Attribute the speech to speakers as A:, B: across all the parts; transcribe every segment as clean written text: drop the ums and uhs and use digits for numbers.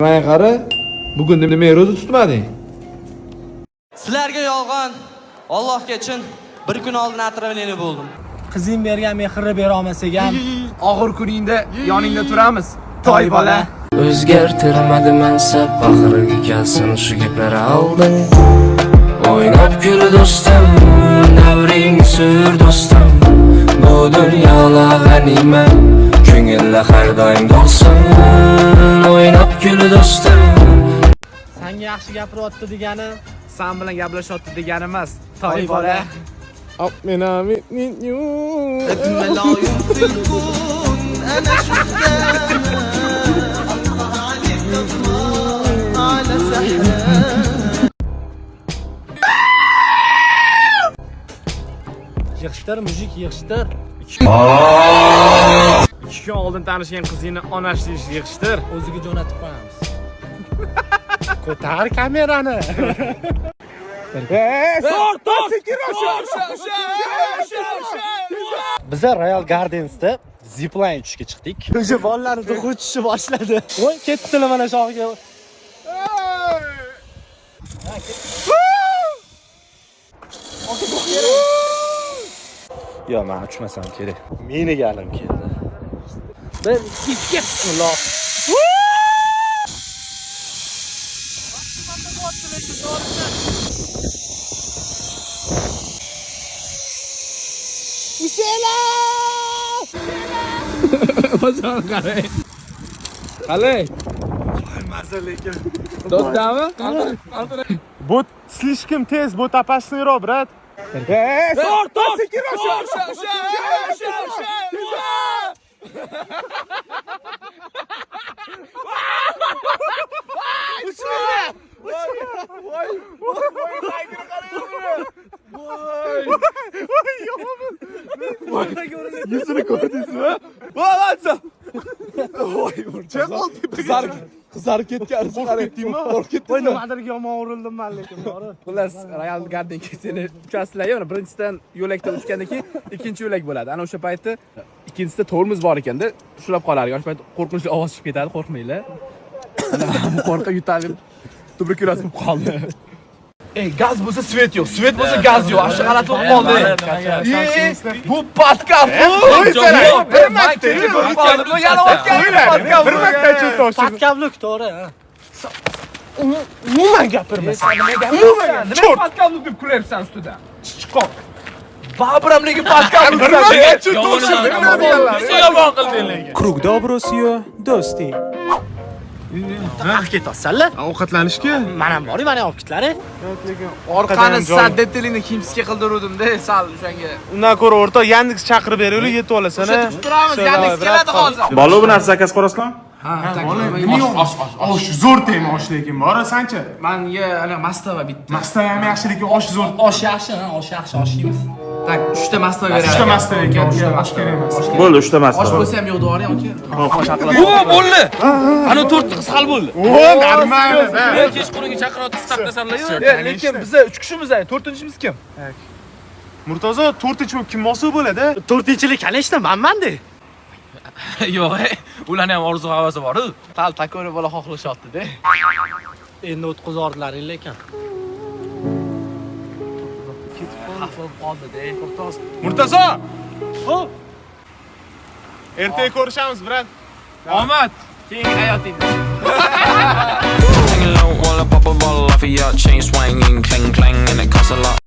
A: Mana qara, bugun nima ro'za tutmading?
B: Sizlarga yolg'on, Allohga chin, bir kun oldin отравление bo'ldim.
C: Qizing bergan mehrni bera olmasak ham,
D: Og'ir kuningda yoningda turamiz. Toy bola.
E: O'zgartirmadi mansab, oxiriga kelsin shu gaplar oldin. O'ynab kul do'stim, davring sur do'stim. Bu dunyola g'animat, ko'ngilda har doim bo'lsin. O'ynab kul do'stim.
C: Sanga yaxshi gapiryapti degani
D: San bilan gaplashyapti degani emas. Toy bola.
C: Yig'ishtir, mujik, yig'ishtir.
D: 2 kun oldin tanishgan qizingni onash deyish yig'ishtir.
C: O'ziga jo'natib qo'yamiz. Ko'tar kamerani.
F: Biza Royal Gardensda zipline uchishga chiqdik.
C: O'sha bolalarni duxi tushib boshladi. Voy, ketdilar mana shoxga.
F: Yo, men uchmasam kerak. Meni galim keldi.
C: 1 2 bismillah.
A: Qalay? Maza lekin. Doddami?
G: Bu слишком tez, bu опасный roq, брат.
A: Yuzini ko'rdingizmi? Voy, Qizarib, qizarib ketgan. Qo'rqib ketdingmi? Qo'rqib
C: Voy,
A: ketdingmi?
C: nimadirga yomon urildim men lekin, bori.
D: Xullas, Royal Gardenga seni uchasizlar. Mana birinchisidan yo'lakda uchgandan keyin ikkinchi yo'lak bo'ladi. Ana o'sha payti ikkinchisida tormoz bor ekanda, ushlab qolar ekan. O'sha payt qo'rqinchli ovoz chiqib ketadi, qo'rqmanglar. Ana bu qo'rqib yutalib tuberkuloz bo'lib qoldi. Ey, gaz bo'lsa svet yo'q, svet bo'lsa gaz yo'q. Shu g'alati bo'lib qoldi. Bu podkast.
G: Bir marta,
D: Bu
G: bir marta uchun toshdi.
C: Podkabluk to'g'ri, ha.
G: Umuman gapirma.
D: Umuman, nima podkabluk deb kulyapsan ustidan? Chichqoq. Baribir ham lekin podkabluk.
G: Bir marta uchun toshdi.
D: Yomon qilding lekin.
G: Krug добросиyo, do'sting.
C: Qayerga ketyapsanlar?
G: Ovqatlanishga?
C: Men ham boring, meni ham olib ketlaring.
D: Orqani saddetilini kimsiga qildiruvdim-da, sal o'shanga.
G: Undan ko'ra o'rtoq Yandex chaqirib beraylik, yetib olasan.
D: O'sha turamiz, Yandex keladi hozir.
H: Balo bu narsa zakaz qilasizlarmi?
G: Osh, osh, osh zo'r tema osh lekin bor, sanchi?
D: Manga ana mastava bitta.
G: Mastava ham yaxshi lekin osh zo'r.
C: Osh yaxshi, ha, osh yaxshi, osh yeymiz.
D: Tak, 3 ta mastava beradi.
G: 3 ta mastava ekan, osh kerak emas.
H: Bo'ldi, 3 ta
D: Osh
H: mastava.
D: bo'lsa ham yo'q doring aka. O, bo'ldi. Ana to'rtta qiz hal bo'ldi.
G: O, normal.
E: Kechqurunga chaqiryapti, startasanlar-yu.
D: Lekin biza 3 kishimiz, to'rtinchimiz kim?
G: Murtazo, to'rtinchi bo'lib kim bo'lsa bo'ladi?
C: To'rtinchilik, конечно, manman-da.
E: Yo'q, ularning ham orzu havasi bor-ku.
D: Sal takori bola xohlashyapti-da.
C: Endi o'tkazordilaring lekin.
D: Xafa bo'lib qoldi-da.
G: Murtazo! Xo'p. Ertaga ko'rishamiz, brat.
D: Omad. Keyingi hayotingda.
E: Hanging low while I pop a bottle off of your chain swinging, clang clang, and it costs a lot.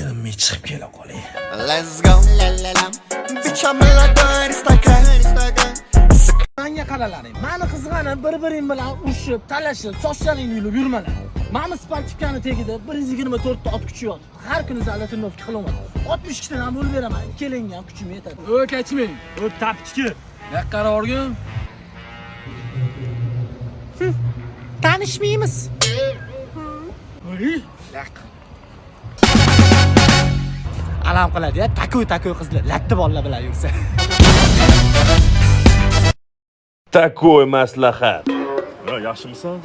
F: Erinmay chiqib kela qolay.
I: Let's go. La la la. Bitch, I'm a
C: Manga qaralaring. Mani qizg'anim bir-biring bilan urushib, talashib, sochlaringni yulib yurmalar. Mani sportivkani tagida 124 ta ot kuchi yotibdi. Har kuni zalda trenirovka qilaman. 62 tadan bo'lib beraman. Ikkalangga ham kuchim yetadi.
D: O, kechmang.
C: O, tapchiki.
D: Yoqqa borgin.
C: Tanishmaymiz. Alam qiladi ya, takuy takuy qizlar, latta bolalar bilan yursa.
H: Такой maslahat.
G: Yaxshimisan?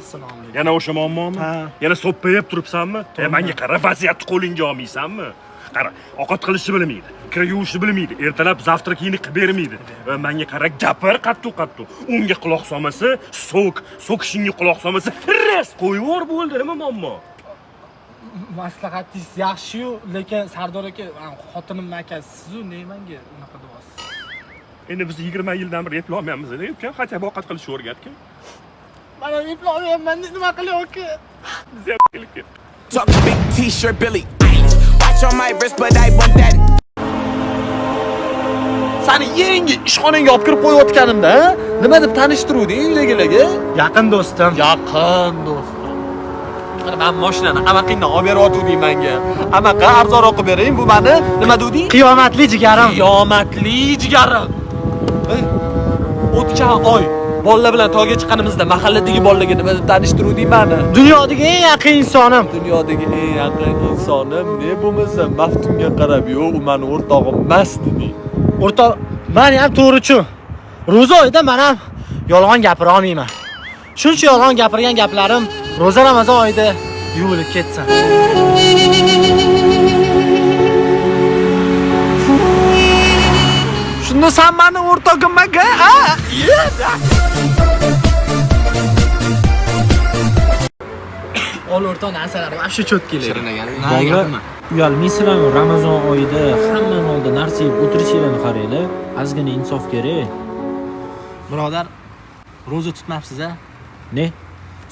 G: Yana o'sha muammomi? Yana so'ppayib turibsanmi? E, menga qara, vaziyatni qo'lingga olmaysanmi? Qara, ovqat qilishni bilmaydi, kir yuvishni bilmaydi, ertalab завтрак ingni qilib bermaydi. E, menga qara, gapir qattiq-qattiq. Unga quloq solmasa, so'k, so'kishingga quloq solmasa, res qo'yib yubor, bo'ldi, nima muammo?
C: Maslahatingiz yaxshi-yu, lekin Sardor aka, xotinimni akasi siz-u, ne menga unaqa deyapsiz?
G: Endi biz 20 yildan beri eplolmayapmiz, ukam, хотя бы ovqat qilishni o'rgatgin.
C: Mana eplolmayapman, nima qilay aka?
G: Biz ham kelib ketdi.
I: Talk big t-shirt Billy Eilish. Watch on my wrist, but I want that.
A: Sani yangi ishxonangga olib kirib qo'yayotganimda, nima deb tanishtiruvding uydagilarga?
C: Yaqin do'stim.
A: Yaqin do'stim. Mana men mashinani amaqingdan olib beryotganding menga. Amaqa arzonroq qilib bering, bu mani nima deding?
C: Qiyomatli jigarim.
A: Qiyomatli jigarim. Ey, o'tgan oy bolalar bilan tog'ga chiqqanimizda mahalladagi bolalarga nima deb tanishtiruvding mani?
C: Dunyodagi eng yaqin insonim.
A: Dunyodagi eng yaqin insonim ne bo'lmasa Maftunga qarab, yo'q, u mani o'rtog'im emas deding.
C: O'rtoq, men ham to'g'richu. Ro'za oyida men ham yolg'on gapira olmayman. Shuncha yolg'on gapirgan gaplarim ro'za Ramazon oyida yuvilib ketsin.
A: Shunda sen mani o'rtog'im aka, a?
C: Ol o'rtoq narsalar вообще чётко.
J: Bola, uyalmaysizlarmi? Ramazon oyida hammani oldida narsa yeb o'tirishinglarni qaranglar. Ozgina insof kerak.
C: Birodar, ro'za tutmabsiz a?
J: Ne?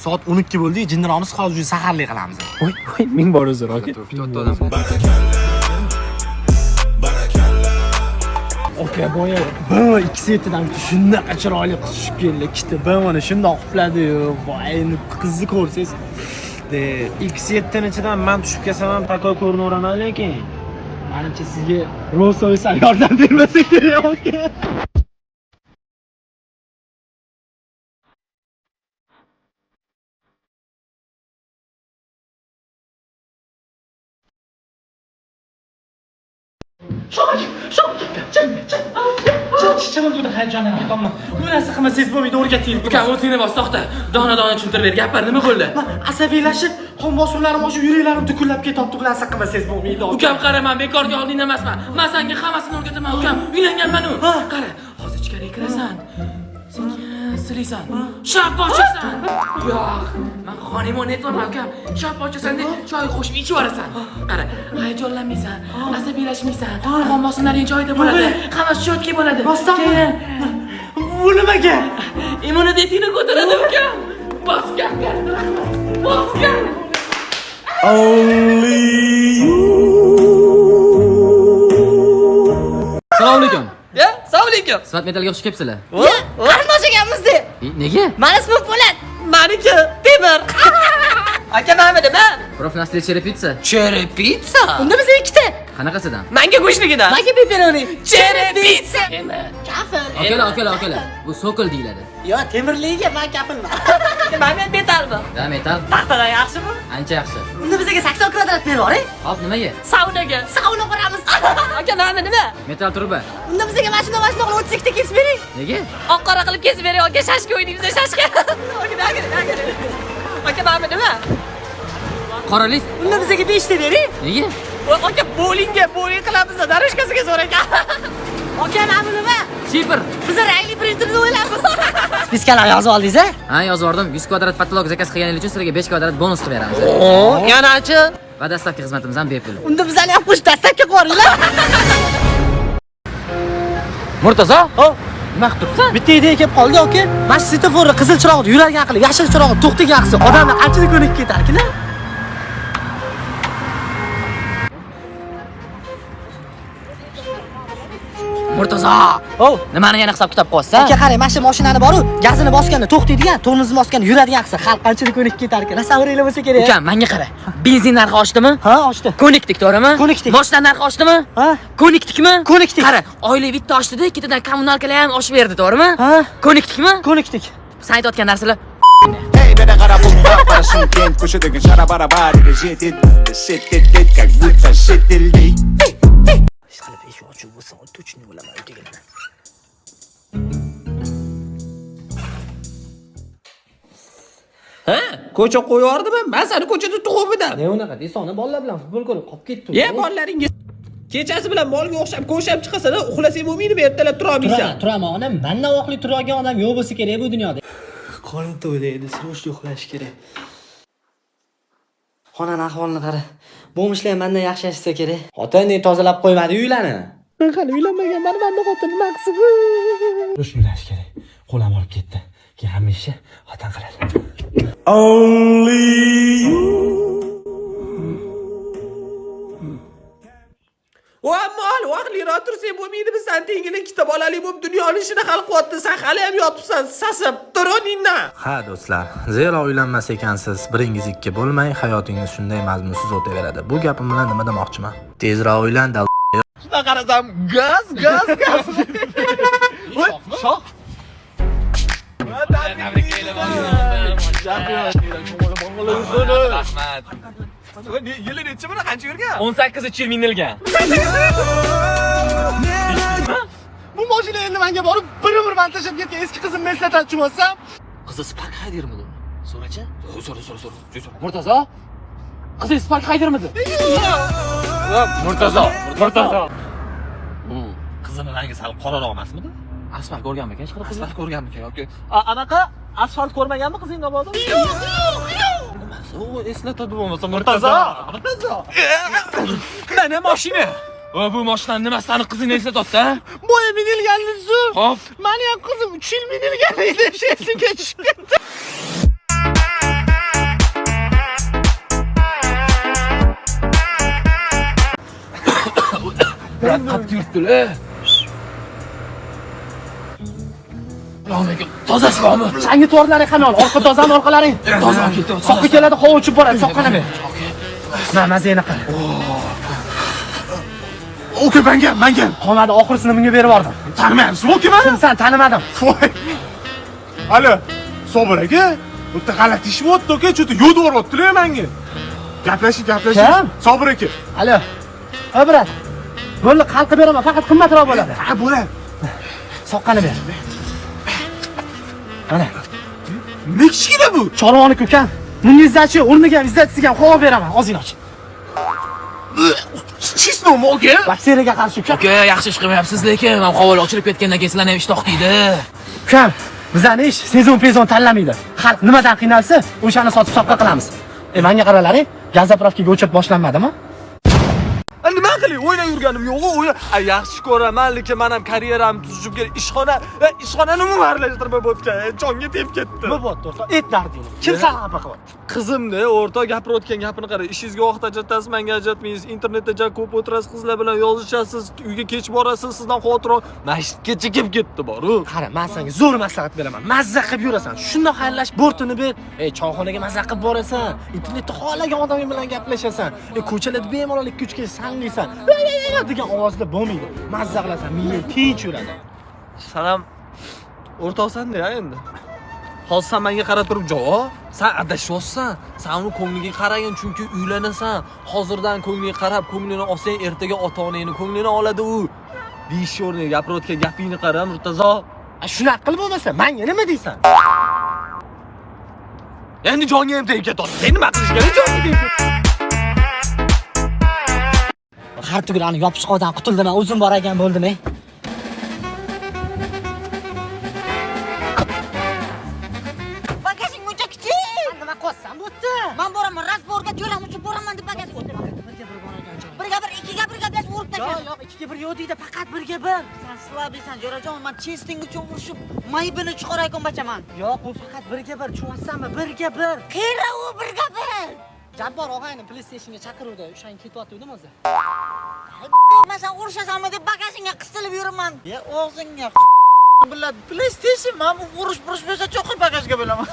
C: Soat 12 bo'ldi, jinniroqmiz, hozir saharlik qilamiz.
J: Voy, voy, ming bor uzr aka.
C: Aka, boya BMW X7 dan shunaqa chiroyli qiz tushib keldi. Ikkita BMWni shundoq qupladi-yu. Voy, endi qizni ko'rsangiz, de
J: X7 ni ichidan men tushib kelsam ham такой ko'rinaveraman lekin.
C: Manimcha sizga Rolls Royce ham yordam bermasa kerak aka. Bu narsa qilmasangiz bo'lmaydi, o'rgating.
D: Ukam, o'zingni bos, to'xta. Dona-dona tushuntirib ber, gapir, nima bo'ldi?
C: Asabiylashib, qon bosimlarim oshib, yuraklarim dukullab ketyapti. Bu narsa qilmasangiz bo'lmaydi.
D: Ukam, qara, men bekorga oldingda emasman. Men senga hammasini o'rgataman, ukam. Uylanganman u. Qara, hozir ichkariga kirasan. Sekin silaysan. Shap ochasan. Yo'q, men xonimon aytyapman, ukam. Shap ochasan deb choy qo'shib ichib yuborasan. Qara, hayajonlanmaysan, asabiylashmaysan. Qon bosimlaring joyida bo'ladi. Hammasi чётко bo'ladi.
C: Rostdanmi? Bu nimaga?
D: Immunitetingni ko'taradi, ukam. Bosgan, rahmat. Bosgan.
B: Assalomu alaykum.
K: Ya, assalomu alaykum.
B: Sifat metalga xush kelibsizlar.
K: Qarindosh ekanmiz-da.
B: Nega?
K: Mani ismim Po'lat. Maniki Temir. Aka, nima nima?
B: Profnasli черепица.
K: Черепица? Unda biz ikkita.
B: Qanaqasidan?
K: Manga go'shtligidan. Manga pepperoni. Черепица. Kafil.
B: Akalar, akalar, akalar. Bu sokol deyiladi.
C: Yo, temirligiga men kafilman.
K: Mana metalmi?
B: Da metal.
K: Taxtadan yaxshimi?
B: Ancha yaxshi.
K: Unda bizga 80 kvadrat berib yuboring.
B: Hop, nimaga?
K: Saunaga. Sauna quramiz. Aka, nima nima?
B: Metal truba.
K: Unda bizga mashina mashina qilib 32 ta kesib bering.
B: Nega?
K: Oq qora qilib kesib bering, aka, shashka o'ynaymiz, shashka. Aka, aka, aka. Aka, nima nima?
B: Qora list.
K: Unda bizga 5 ta bering.
B: Nega?
K: Aka, bowlingga, bowling qilamiz, дорожка siga zo'r ekan. Aka, nima nima?
B: Shifr.
K: Biz rangli printerni o'ylaymiz.
C: Списка lar yozib oldingiz a?
B: Ha, yozib yubordim. 100 kvadrat потолок заказ qilganingiz uchun sizlarga 5 kvadrat bonus qilib beramiz.
K: Yanachi?
B: Va dastlabki xizmatimiz ham bepul.
C: Unda bizani ham qo'shib dastlabki qo'yinglar.
B: Murtazo? Nima qilib turibsan?
C: Bitta ideya kelib qoldi aka. Mana shu svetoforni qizil chirog'ni yuradigan qilib, yashil chirog'ni to'xtagan qilsa, odamlar qanchalik ko'nikib ketarkin-a?
B: Murtazo!
C: Oh,
B: Nimani yana hisob kitob qilyapsan?
C: aka qarang, mana shu mashinani boru, gazini bosganda to'xtaydigan, tormozni bosganda yuradigan qilsa, xalq qanchalik ko'nikib ketarkin. Tasavvuringlar bo'lsa kerak.
B: Ukam, menga qara. Benzin narxi oshdimi?
C: Ha, oshdi.
B: Ko'nikdik, to'g'rimi?
C: Ko'nikdik.
B: Moshina narxi oshdimi?
C: Ha?
B: Ko'nikdikmi?
C: Ko'nikdik.
B: Qara, oylik bitta oshdida, ketidan коммуналка lar ham oshib berdi, to'g'rimi?
C: Ha?
B: Ko'nikdikmi?
C: Ko'nikdik.
B: Sen aytayotgan narsalar
I: Hey, beda qara bu Shymkent ko'chadagi shara barabar shit it shit it как будто chet ellik.
A: Ko'cha qo'yib yubordimi? Men seni ko'chada tug'ibdim.
C: Ne unaqa deysan, bolalar bilan futbol ko'rib qolib ketdi.
A: Ye bolalaringiz kechasi bilan molga o'xshab ko'shab chiqasan, uxlasang bo'lmaydimi, ertalab tura olmaysan.
C: Turaman, onam, mandan vaqtli turadigan odam yo'q bo'lsa kerak bu dunyoda.
B: Qorin to'ydi endi, срочно uxlash kerak. Xonani ahvolini qara. Bo'lmishlar ham mandan yaxshi yashasa kerak. Xotin ne tozalab qo'ymadi uylarni.
C: Men hali uylanmaganman, mani xotin nima qilsin?
B: Urush ulash kerak. Qo'lam olib ketdi. Keyin hamma ishni xotin qiladi.
H: Only you.
A: Va mol vaqtliroq tursang bo'lmaydimi? San tengili ikkita bolali bo'lib dunyoni ishini hal qilyapti. San hali ham yotibsan, sasib tur o'rningdan.
F: Ha do'stlar, zero uylanmas ekansiz, biringiz ikki bo'lmay, hayotingiz shunday mazmunsiz o'taveradi. Bu gapim bilan nima demoqchiman? Tezroq uylan, dal.
A: Shundan qarasam, gaz, gaz, gaz. Voy, shoh.
D: Rahmat.
A: Yili nechi buni qancha yurgan?
D: 18 yil minilgan.
C: Bu mashina endi menga borib bir umr man tashlab ketgan eski qizimni eslatadi, tushunmasam.
A: Qizi Spark haydirmidi? So'rachi. So'ra, so'ra, so'ra. So'ra.
D: Murtazo? Qizi Spark haydirmidi? Murtazo, Murtazo.
A: Bu qizini rangi sal qoraroq emasmidi?
D: Asfalt ko'rganmikan hech qanaqa?
A: Asfalt ko'rganmikan yoki
C: Anaqa asfalt ko'rmaganmi qizing mabodo?
A: Yo'q, yo'q, yo'q. Nimasi u eslatadi bo'lmasa Murtazo. Murtazo.
D: Mana mashina. Va bu mashinani nimasi sani qizingni eslatyapti, ha?
C: Boya minilganini zo'r.
D: Hop.
C: Mani ham qizim 3 yil minilgan edi, o'sha esimga tushib ketdi.
D: Brat qattiq yuribdilar. Assalomu alaykum. Tozasizmi?
C: Changi to'rlaring qani ol? Orqa tozami, orqalaring?
D: Toza ketdi.
C: Soqqa keladi, havo uchib boradi, soqqani ber. Ma, mazangni qil.
G: Oka, menga, menga.
C: Qolmadi, oxirisini bunga berib yubordim.
G: Tanimayapsizmi, oka meni?
C: Kimsan, tanimadim.
G: Voy. Alo, Sobir aka, bitta g'alati ish bo'lyapti, aka, cho'ta yo'd yuboryaptilar menga. Gaplashing, gaplashing.
C: Kim?
G: Sobir aka.
C: Alo. Ha, brat. Bo'ldi, qalqib beraman, faqat qimmatroq bo'ladi.
G: Ha, bo'ladi.
C: Soqqani ber. Mana.
G: Nima kichkina bu?
C: Chorvoniki ukam. Bunga izzachi, o'rniga ham izzatisiga ham havo beraman, ozgina och.
G: Chisnomi, aka?
C: Bakteriyaga qarshi ukam.
D: Aka, yaxshi ish qilmayapsiz lekin, men havolar ochilib ketgandan keyin sizlarni ham ishtoq deydi.
C: Ukam, bizani ish sezon pezon tanlamaydi. Xalq nimadan qiynalsa, o'shani sotib soqqa qilamiz. Menga qaralaring, gaz zapravkaga o'chib boshlanmadimi?
A: Nima qilay? O'ynab yurganim yo'q-ku, o'yna. Yaxshi ko'raman, lekin men ham karyeramni tuzishim kerak. Ishxona, ishxonani umuman aralashtirmay bo'tgan. Jonga tegib ketdi.
C: Nima bo'lyapti o'rtoq? Et dardingni. Kim seni xafa qilyapti?
A: Qizimni o'rtoq gapirayotgan gapini qara. Ishingizga vaqt ajratasiz, menga ajratmaysiz. Internetda ja ko'p o'tirasiz, qizlar bilan yozishasiz, uyga kech borasiz, sizdan xavotir ol. Masjidgacha kelib ketdi bor-u.
C: Qara, men senga zo'r maslahat beraman. Mazza qilib yurasan. Shundoq xayrlashib bortini ber. Choyxonaga mazza qilib borasan. Internetda xohlagan odaming bilan gaplashasan. Ko'chalarda bemalol 2-3 kishi sanlaysan. Degan ovozda bo'lmaydi. Mazza qilasan, miya tinch yuradi.
A: San ham o'rtoqsan-da endi. Hozir sen menga qarab turib javob, sen adashyapsan. Sen uni ko'ngliga qaragin, chunki uylanasan. Hozirdan ko'ngliga qarab, ko'nglini olsang, ertaga ota-onangni ko'nglini oladi u. Deyish o'rniga gapirayotgan gapingni qara, Murtazo.
C: Shunaqa qilib bo'lmasa, menga nima deysan?
A: Endi jonga ham tegib ketyapti. Sen nima qilish kerak? Jonga tegib ketdi.
B: Har tugul yopishqoqdan qutuldim, o'zim boragan bo'ldim, ey.
K: Bagajing muncha kichik.
C: Nima qilyapsan bu yerda?
K: Men boraman, razborga jo'ram uchib boraman deb bagaj.
C: Birga bir boragan joy.
K: Birga bir, ikkiga bir gaplashib urib
C: Yo'q,
K: tashladi.
C: yo'q, ikkiga bir yo'q deydi, faqat birga bir.
K: Sen slabiysan, jo'rajon, men chesting uchun urushib, maybini chiqarayotgan bachaman.
C: Yo'q, bu faqat birga bir, tushunyapsanmi? Birga bir.
K: Qiyra u birga bir.
C: Jabbor og'ayni PlayStationga chaqiruvdi, o'shanga ketyapti o'zi.
K: Men sen urushasanmi deb bagajingga qisilib yuraman. Ya og'zingga biladi. PlayStation men bu urush burush bo'lsa cho'qir bagajga bo'laman.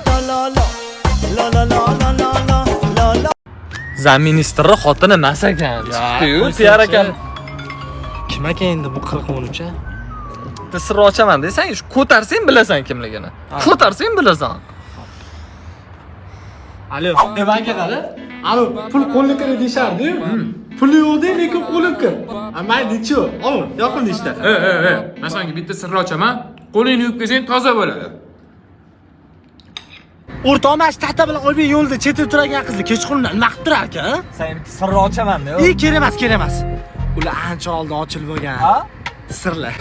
A: Zaministrni xotini emas ekan. Chiqdi-yu, tiyar ekan.
C: Kim ekan endi bu 40-13?
A: Bitta sir ochaman desang, shu ko'tarsang bilasan kimligini. Ko'tarsang bilasan.
C: Alo. Menga qara. Alo, pul qo'lga kiradi deyishardi-yu. Puli yo'q de, lekin qo'lim kir. Mayli, nechi? Ol, yoqimli ishlar.
D: Men senga bitta sir ochaman. Qo'lingni yuvib kelsang toza bo'ladi.
C: O'rtoq, mana shu tata bilan Oybek yo'lda chetida turadigan qizni kechqurun nima qilib turar ekan?
A: Sen bitta sirni ochaman-da.
C: Ey, kerak emas, kerak emas. Ular ancha oldin ochilib bo'lgan.
A: Ha?
C: Sirlar.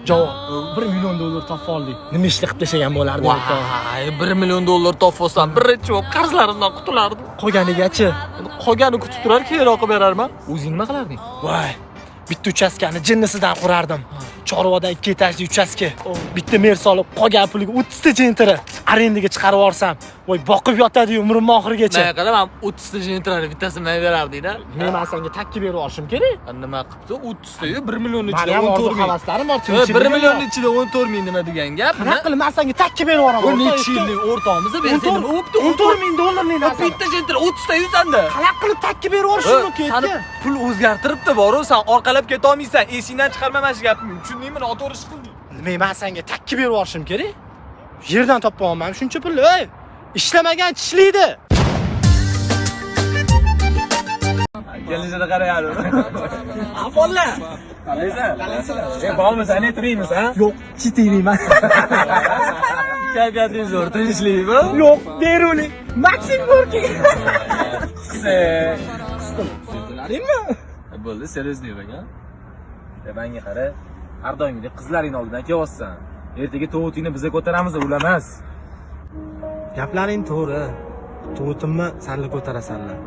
C: Javob. 1 million dollar topib oldik. Nima ishlar qilib tashlagan bo'lardi o'rtoq?
A: Voy, 1 million dollar topib olsam, birinchi bo'lib qarzlarimdan qutulardim.
C: Qolganigachi?
A: Qolgani kutib turar, keyinroq qilib berarman. O'zing nima qilarding?
C: Voy, bitta uchastkani jinnisidan qurardim. Chorvodan 2 etajli uchaska. Bitta mer solib, qolgan puliga 30 ta jentra arendaga chiqarib yuborsam, voy boqib yotadi umrim oxirigacha.
A: Nima qilaman? 30 ta jentrani bittasini menga berarding-da.
C: Men senga takki berib yuborishim kerak.
A: Nima qilibdi? 30 ta 1 million
C: Mani
A: ichida
C: ham orzu
A: 14 ming.
C: havaslarim bor,
A: 1
C: tinchligim
A: million
C: bor.
A: ichida 14 ming nima degan gap?
C: Qanaqa qilib men senga takki berib yuboraman?
A: Bu necha yillik o'rtog'imiz bersang nima bo'pti?
C: 14 ming dollarlik narsa.
A: Bitta jentra 30 ta yuzanda.
C: Qanaqa qilib takki berib yuborishim mumkin?
A: Sani pul o'zgartiribdi boru, sen orqalab keta olmaysan. Esingdan chiqarma mana shu gapimni. Tushundingmi? Noto'g'ri ish qilding.
C: Nima men senga takki berib yuborishim kerak? Yerdan topib olmam shuncha pulni. Ey, ishlamagan tishlaydi.
D: Kelishini qarayapti. Bolalar. Qaraysan. Qaraysan. Bormisan, turaymiz, ha?
C: Yo'q, chitiyman.
A: Kayfiyating zo'r, tinchlikmi?
C: Yo'q, Beruni. Maksim Gorkiy.
D: Qisqimi? Bo'ldi, seriozni bo'lgan. Menga qara, har doimgidek qizlaring oldidan kelyapsan. Ertaga tovutingni biza ko'taramiz, ular emas.
C: Gaplaring to'g'ri. Tovutimni sanli ko'tarasanlar.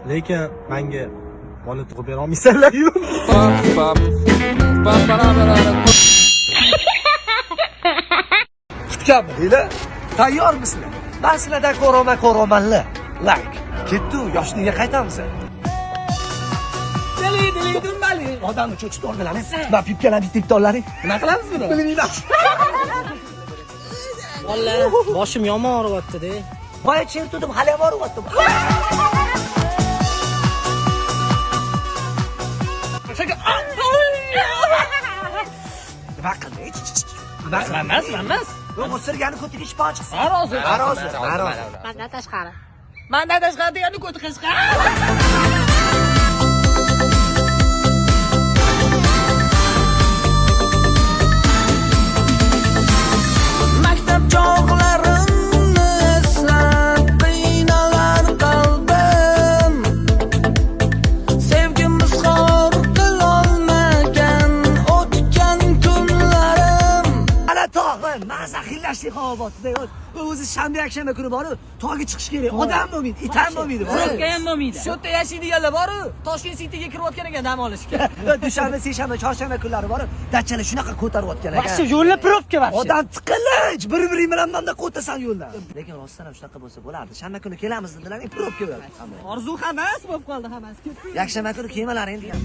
C: Lekin menga bola tug'ib bera olmaysanlar-yu.
L: Kutganmidinglar? Tayyormisizlar? Men sizlardan ko'raman, ko'ramanlar. Like. Ketdi, yoshligiga qaytamiz. Odamni cho'chitib oldilaring. Va pipkalarni bitta-bitta. Nima qilamiz buni? Bilmayman.
C: Bolalar, boshim yomon og'riyapti-da.
L: Boya chertuvdim, hali ham og'riyapti. Nima qildi? Nima qildi?
C: Emas, emas.
L: Yo'q, o'sirgani ko'tiga shifo chiqsin.
C: Rozi.
L: Rozi, rozi.
K: Mandan tashqari.
C: Mandan tashqari degani ko'ti qishqa.
B: Maktab chog'larimni eslab qiynalar qalbim. Sevgimiz xor qilolmagan o'tgan kunlarim.
L: Ana tog'i, maza xillashlik havobatida. O'zi shanba yakshanba kuni borib, tog'ga chiqish kerak. Odam bo'lmaydi, it ham bo'lmaydi.
K: Probka ham bo'lmaydi. Shu yerda yashaydiganlar bor-u, Toshkent Cityga kirayotgan ekan dam olishga.
L: Dushanba, seshanba, chorshanba kunlari borib, dachalar shunaqa ko'tarayotgan ekan.
C: Вообще yo'lda probka вообще.
L: Odam tiqilinch, bir-biring bilan bunda ko'tasan yo'ldan. Lekin rostdan ham shunaqa bo'lsa bo'lardi. Shanba kuni kelamiz dedilar, probka bo'ladi.
K: Orzu hammasi bo'lib qoldi, hammasi ketdi.
L: Yakshanba kuni kelmalaring degan.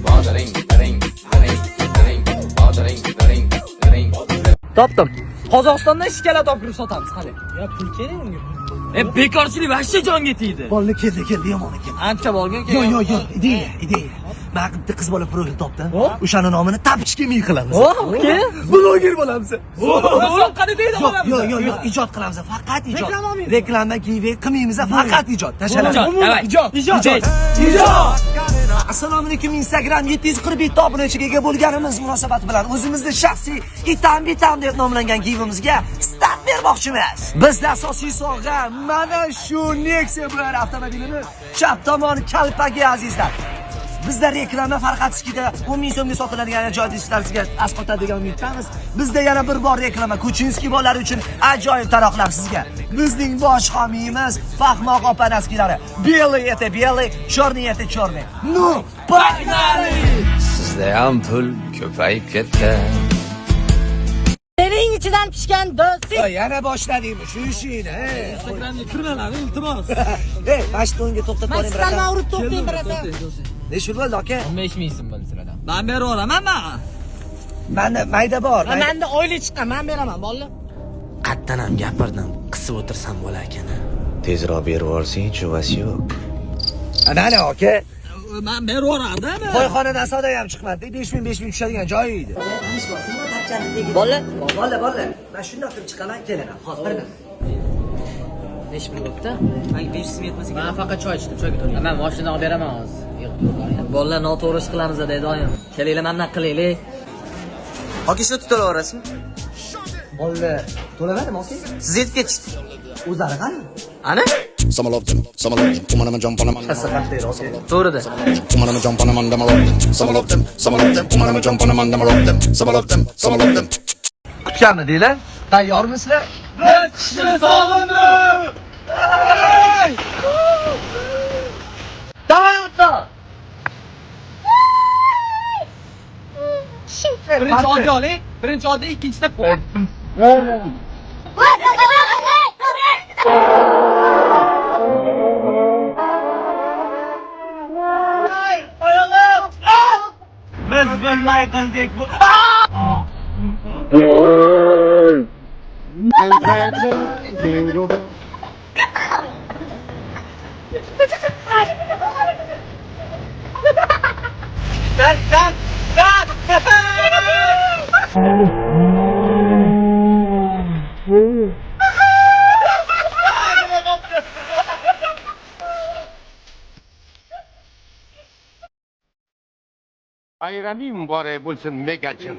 A: Topdim. Qozog'istondan shikolat olib kirib sotamiz, qani.
C: Ya pul kerak unga.
A: Bekorchilik vahshiy jonga tegdi.
L: Bolalar keldi, keldi, yomon keldi.
A: Ancha bo'lgan
L: Yo, yo, yo, ideya, ideya. Men bitta qiz bola profil topdim. O'shani nomini Tapichka mi qilamiz. Bloger bo'lamiz.
A: Qani deydi
L: Yo'q, yo'q, yo'q, yo'q, ijod qilamiz, faqat ijod. Reklama giveaway qilmaymiz, faqat ijod. Tashalamiz.
A: Ijod,
L: Ijod. Ijod. Assalomu alaykum Instagram 747 obunachiga ega bo'lganimiz munosabati bilan o'zimizni shaxsiy itam bitam deb nomlangan givimizga start bermoqchimiz. Bizda asosiy sovg'a mana shu Nexia BR avtomobilini chap tomon kalpagi azizlar. Bizda reklama Farhadskida 10 ming so'mga sotiladigan ajoyib disklarga asqotadigan umiddamiz. Bizda yana bir bor reklama Kuchinskiy bolalari uchun ajoyib taroqlar sizga. Bizning bosh homiyimiz Fahmoq opa naskilari. Белый это белый, черный это черный. Ну, погнали!
E: Sizda ham pul ko'payib ketdi.
K: Sening ichidan pishgan do'stlik.
L: Yana boshladingmi shu ishingni?
C: Instagramga kirmalar, iltimos.
L: Ey, mana shu to'nga to'xtab
K: Man
L: ko'ring,
K: sizlarni
L: bratan.
K: urib to'xtang, bratan.
L: Necha bo'ldi aka?
D: 15 ming so'm bo'ldi sizlardan.
B: Men berib yuboraman men.
L: Menda mayda bor.
C: Ha, Menda oylik chiqqan, men beraman, bolalar.
F: Qatdan ham gapirdim, qisib o'tirsam bo'lar ekan.
M: Tezroq berib yuborsang-chi, Vasyuk.
L: Mana aka.
B: Men berib yuborardim.
L: Qo'yxonadan savdo ham chiqmadi. 5000 5000 tushadigan joyi edi.
K: Bolalar,
L: Bola, bola. Men shundoq qilib chiqaman, kelaman. Hozir bir minut.
K: Nechi pul bo'pti? Menga 500 ming yetmasa
J: Men faqat choy ichdim, choyga to'layman. Men mashinani olib beraman hozir. Yig'ib turib.
K: Bolalar noto'g'ri ish qilamiz deydi oyim. Kelinglar, mana bunaqa qilaylik.
B: Aka, shu tutaverasizmi?
L: Bolalar to'lamadimi aka? Siz yetib ketishdi. O'zlari qani? Ana?
M: Some love them, some love them. Woman, I'm a jump on a man.
L: To'g'rida.
M: Woman, I'm a jump on a man, them I love them. Some love them, some love them. Woman, I'm a jump on a man, them I love them. Some love them, some love them.
L: Kutganmidinglar? Tayyormisizlar?
A: Qishni sog'indim.
L: Davay o'rtoq.
B: Birinchi oddiy oling, birinchi oddiy, ikkinchida
K: Biz bunday qildik.
N: Bayraming muborak bo'lsin, megajin.